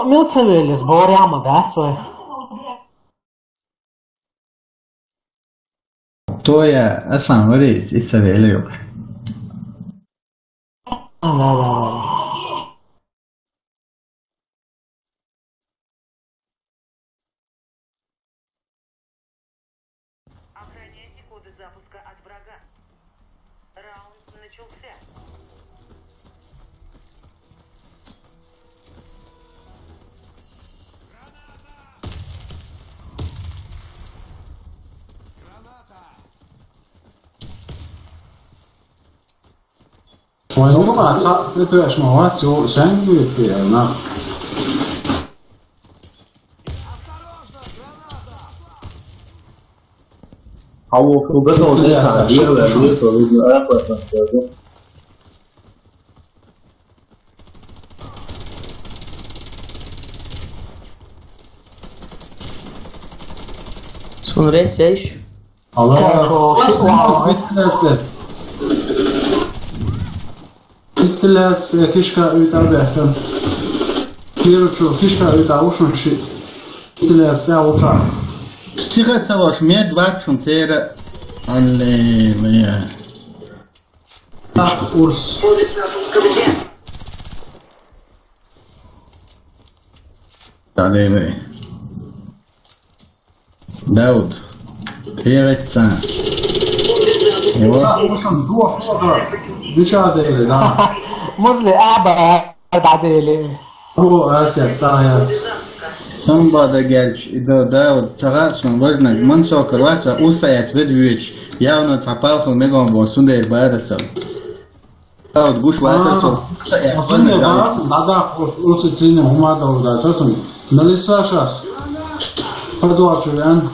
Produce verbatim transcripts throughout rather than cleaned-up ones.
Милцавелес боряма, да, свой. Тоя, Аслан, варис, исавелио. Да, да, да. Охраняйте коды запуска от врага. Раунд начался. Вай, ну, а ца-, это я ж могу, а цо-, сам будет, я, на. А вот, ну, готово, да, я, да, я, я, я, я, я, я, я, я. Сунрес ещё. Алло. Хорошо. Вентиляция. Вентиляция, кишка уйта бехтен. Киручу, кишка уйта ушун ши. Вентиляция уца. Тихо целош, мед ватшун цера. Аллилуйя. Так, урс. Аллилуйя. Дауд, тӀереццан. Йо. Са, мушан, дуа, дуа, дуа. Бича дели, да. Мусли аба, аба дели. О, асят, саят. Самбада гелч, идо Дауд, цагасун, важна, мансо карваца, усаяц, ведвич, явно цапалху мегон бо, сундер барасал. Дауд гуш ватар со. А, я, отын понял, я, да? Да, да, ус-, усы цины хумада да, сотын. Налиса щас. Подвал чувен.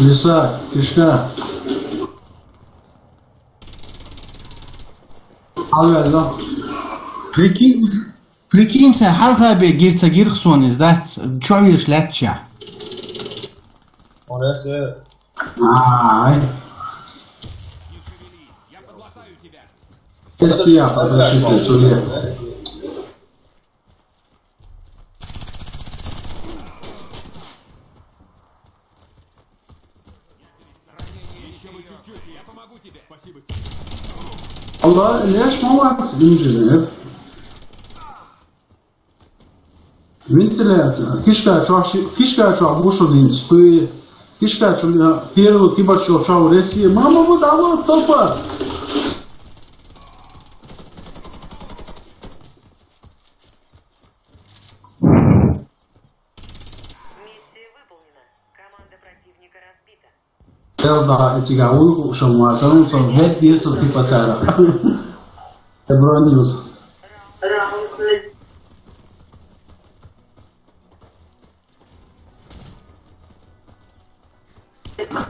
Лиса, кишка. Алло, алло. Прикинь, уж-, прикинь, са халха бе гирца гирхсон из, да? Чё видишь, ляча? Ай. Если я подожди, ты, судья. Алла, леш молодец, инженер. Вентиляция. Кишка чош, кишка чош бушун инсты. Кишка чош, первый кибар чош, чош Россия. Мама, вот, алло, топа. Миссия выполнена. Команда противника разбита. Элда, эти гаулу, шамуа, сон, сон, вет, дирсо, типа, цара. Эбронюс.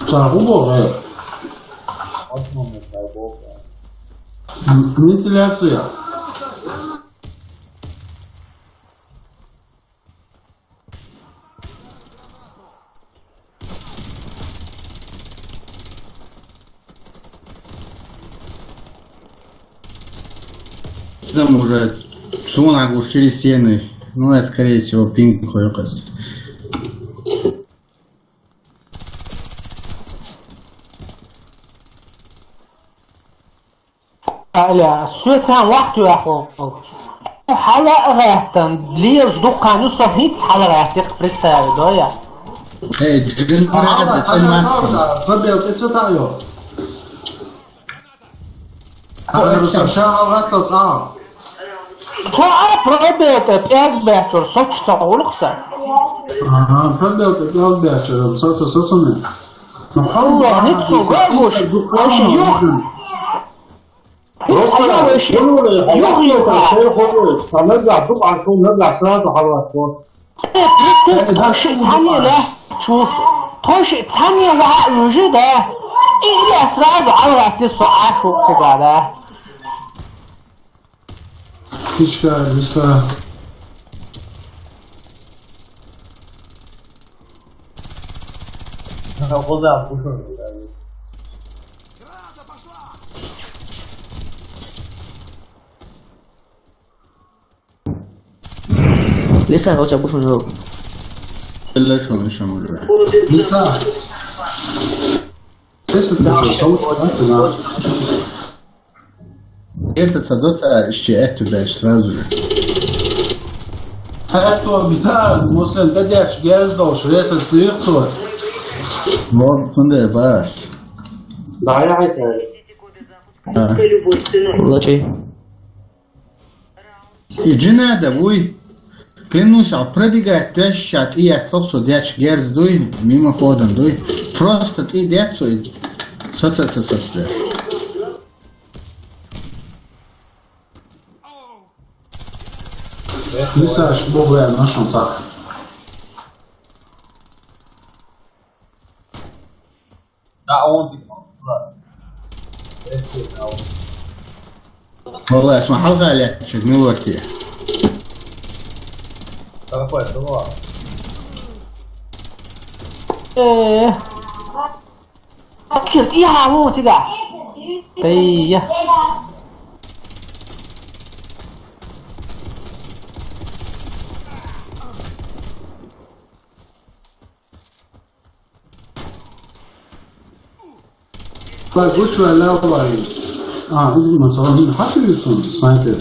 Чагу бо, э. М, вентиляция. Там уже сунагу через стены. Ну, это, скорее всего, пинг хуёкас. Аля, светан вахт яхо. Хала гатан, лил ждукану со хиц хала гатик представи, да я. Эй, джин. А, брат, это не мат. Забил, это да, ё. А, это ша гатал, а. Ха, а, пробел, это пять бэчур, сочца улыкса. Ага, пробел, это пять бэчур, соца, соца не. Ну, Аллах, не цуга, гуш, гуш, ё. Просто юхи, юхи, юхи. Сразу хавать. Тоши цане ла, чу. Тоши цане ла уже, да. И я сразу алгати со ашу цигара. Кишка, лиса. Куда пушим? Лиса, хоча бушун жо. Лиса, шо, шо, шо. Лиса. Если ты что, кого-то, да, ты на. Если ца доца, ещё эту дашь сразу же. А это беда, муслим, да дашь, я сдал, что если ты их то. Вот, ну да, бас. Да, я хотел. А. Лучи. И джинада, уй. Клянусь, а пробегать дальше, а ты я трохсо дяч герз дуй, мимоходом дуй. Просто ты дяцо и соца соца. Мисаш, богу я нашел так. Да, он ты. Ладно. Если да, он. Валлай, اسمع حلقة عليك، شو مين ورتي؟ Какой слово? Э. Кир, и ха, вот тебя. Эй, я. Так, лучше لا والله. А, ну, на самом деле, хатуюсун, снайпер.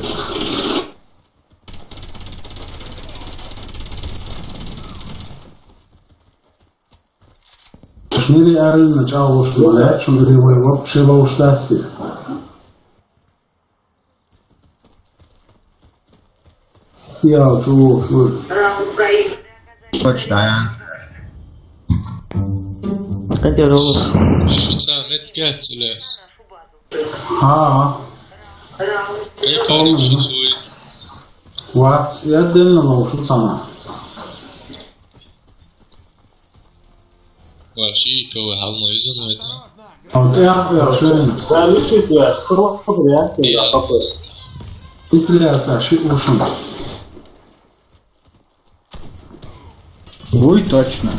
Шнили арил на чао шмаля, шнили вообще вообще. Я, чего, чего? Точно, а? Что там, это катилес? А. Эй, помню, что будет. Вац, я отдельно ловушку сама. Вообще, кого халма изо, но это. А вот я, я вообще. Да, лучше тебя, что реакция, да, какой. И ты, Саша, ушел. Ой, точно.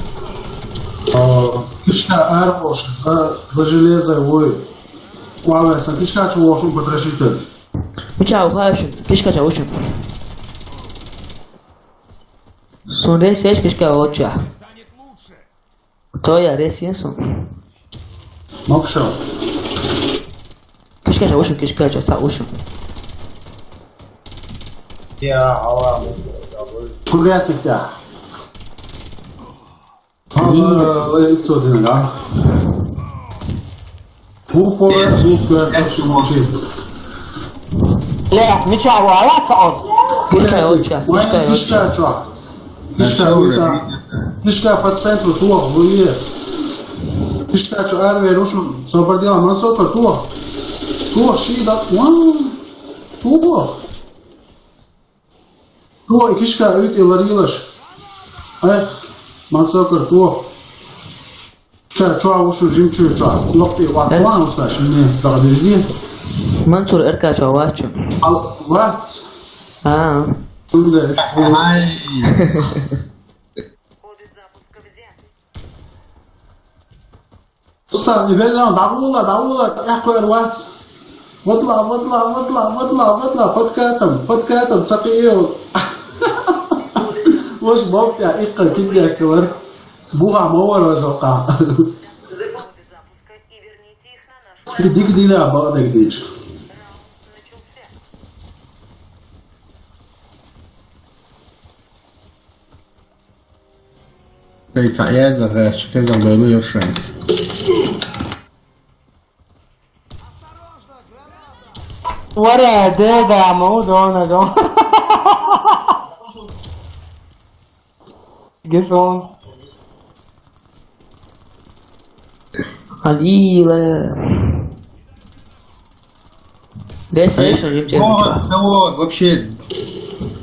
А, кишка арбош, за, за железо, ой. Уавеса, кишка чего ушел потрошитель. Мича ухашим, кишка чего ушим. Сунде сеш кишка оча. Тоя ресенсо. Мокшо. Кишкача ушим, кишкача, ца ушим. Я, ала, курятник я. Ала, ала, иксо динар, а? Бу пора сутка, так что молчи. Лес, мича, ала, ца он. Кишка, оча, кишка, оча. Кишка, оча. Кишка, а, кишка по центру, туох, луи. Кишка, чё, арвер, ушум, собардила, мансокар, туох. Туох, ши, да, уан. Туох. Туох, кишка, уйти, ларилаш. Эх, мансокар, туох. Ша, чё, ушум, жим, чё, чё. Лопти, ват, э? Ван, уса, ши, не, да, подожди. Мансур, эрка, чё, вачу. Ал, ват. А. Тунде. Ай. Уста, ивеллан, давула, давула, я кое вац. Вадла, вадла, вадла, вадла, вадла, подкатом, подкатом, сапиил. Вош боб я, икка, кинде кылар. Буга мовар ожока. Дик дина, бага дик диш. Эй, ца, я за, э, что ты за, был, Юшенц? What a dead ammo, don't know. Guess on. Халила. Десять, эй, что, не, о, всё, вот, вообще.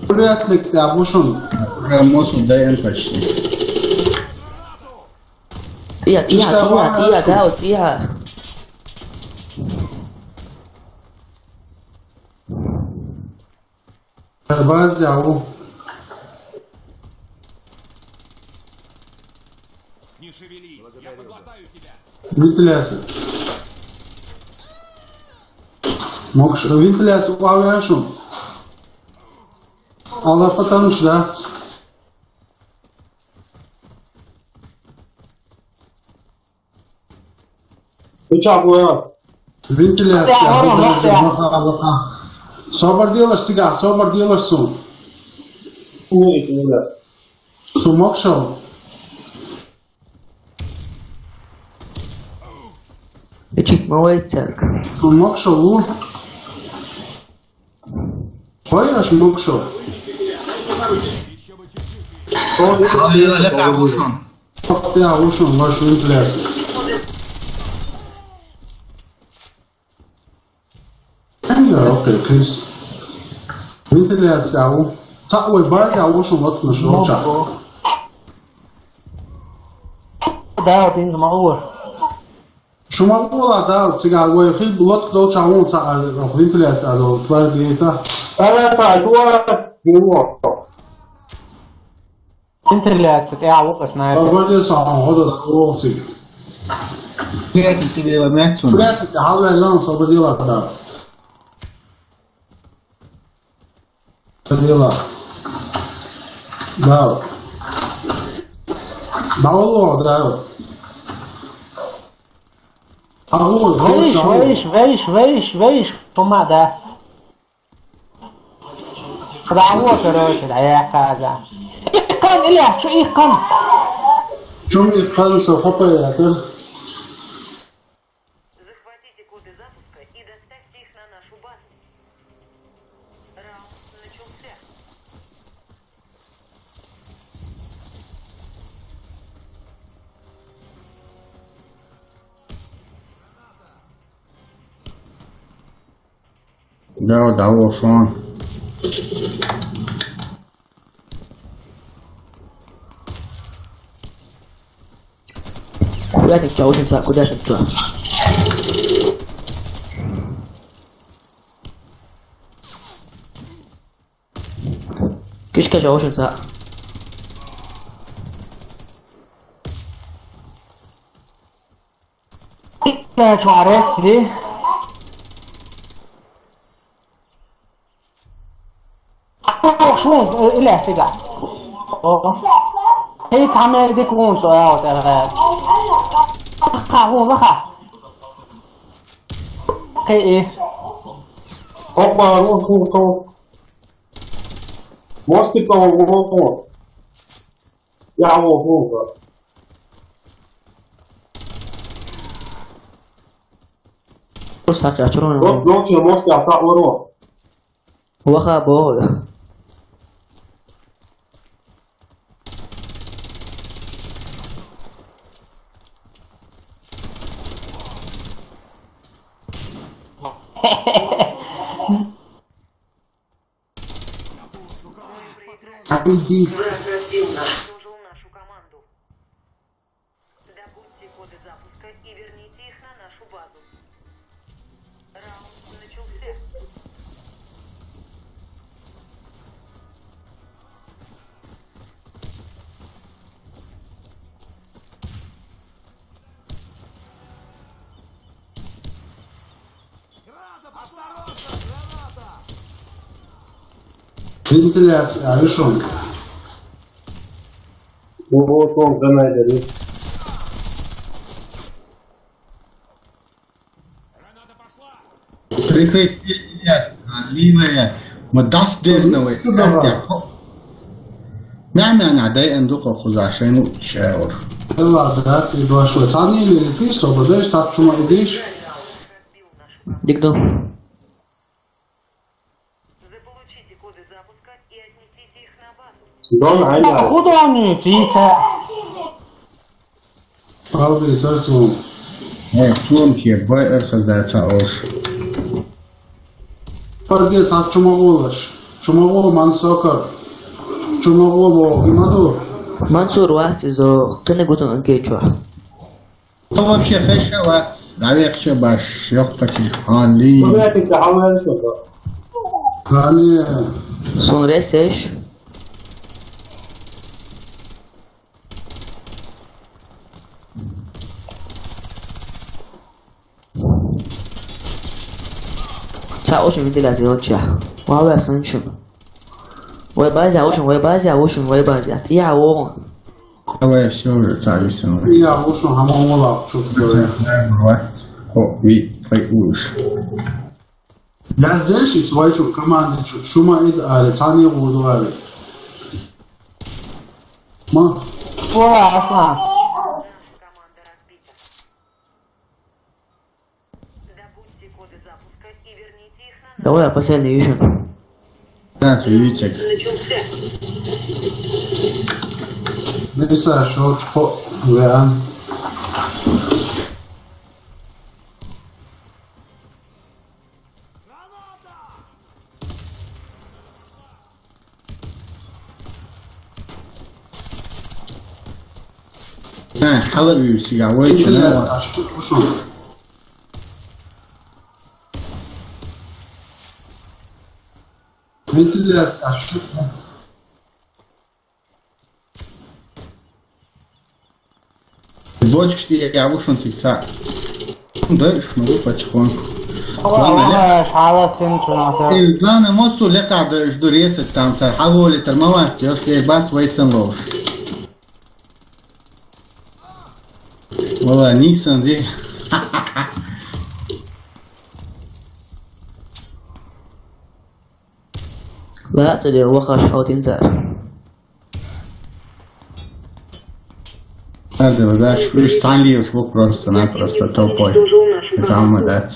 Вряд ли ты обушен. Уже мозг даем почти. Тия, тия, тия, тия, да, вот тия. Базяу. Не шевелись, я подлатаю тебя. Вентиляция. Мокш, вентиляция, уавяшу. Алла, потому что, да. Вентиляция. Собар делаешь, цигахь, собар делаешь сун. Сун могушал. Ичит ма вайцарг. Сун могушал ву. Вай аш могушал. Хьалла лепа вушун. Я вушун, ваш вентиляция. Окей, Крис. Вентиляция ву. Цхьаъ вай базе а вушун лоткнаш волча. Да, вот не могу. Шу ма гӀола дал, цигахь вай хил лотка долчохь вон цхьа а вентиляция а долу, твар гейта. Ара та, шу а, шу а. Вентиляция тӀехь ву-кх снайпер. Вай вай со хьо дан вогӀу цига. Приятно тебе, Мэтсун. Приятно, хьалваьлла, со бадила да. Дела. Да. Бауло, да. Агу, вейш, вейш, вейш, вейш, вейш, помада. Браво, короче, да, я каза. Иккан, Ильяс, чу иккан? Чум иккан, со хопа я, сэр. Захватите коды запуска и доставьте их на нашу базу. Раунд начался. Да, да, вошон. Куда ты чё, очень за, куда ты чё? Кишка чё, очень за. Иккан чу арес ли? Ох, шун, э, Ильяс, ига. О. Хей, цхьа мел дика вон цо, а, вот, э, ха, вон, ваха. Хей, э. Опа, вон, вон, вон. Мостик, вон, вон, вон. Я вон, вон, вон. Просто так, а чё он? Вот, ночью мостик, а ца, вон, вон. Ваха бо. Иди. Добудьте коды запуска и верните их на нашу базу. Раунд начался. Вентиляция, а решёнка. Вот он, граната. Прикрыть ясно, левая. Мы дас дежного. Мя, мя, на, дай энду кохуза, шайну чаур. Ладно, да, ты два шо. Цани или ты, собо, да, цат чума идиш. Дигду. Заполучите коды запуска и отнесите их на базу. Дон, айна. Куда они, птица? Палды, сарцун. Э, цун ке, бай эр хазда ца олш. Палды, ца чума олаш. Чума ол ман сокар. Чума ол, имаду. Мансур вахт изо, кыны гутун анкечуа. Ну, вообще, хэша вац, наверх чё баш, ёх, пати, али. Али. Сон ресеш. Ца очень вентиляция, вот чё. Вау, я санчу. Вай базя, очень, вай базя, очень, вай базя. Я, о. Давай, всё уже, царь, всё. Я вышел, а мама лап, чё ты говоришь? Всё, всё, давай. Хьо, ви, хай уж. Лаьрзеш иза вай чу команда чу, шу ма ида аьлла, цхьанне гӀо ду аьлла. Ма. О, Аслан. Давай, последний вижу. Да, цу юйцек. Миса, шо чпо, веан. Хьала уьйсига, вай чина. Бочкаш тӀе я вушун цига са. Дойш ма ду потихоньку. Ва, ва, шала син чуна. Э, главное, моссу лекха дойш ду ресет там цар. Хьаволи тар ма вац, ёш, э, бац вайсан ловш. Вала, нийсан ди. Ла, цаде вахаш хьаутин цар. Надо, да, шпиш санлиус ву просто-напросто толпой. Это самое, да.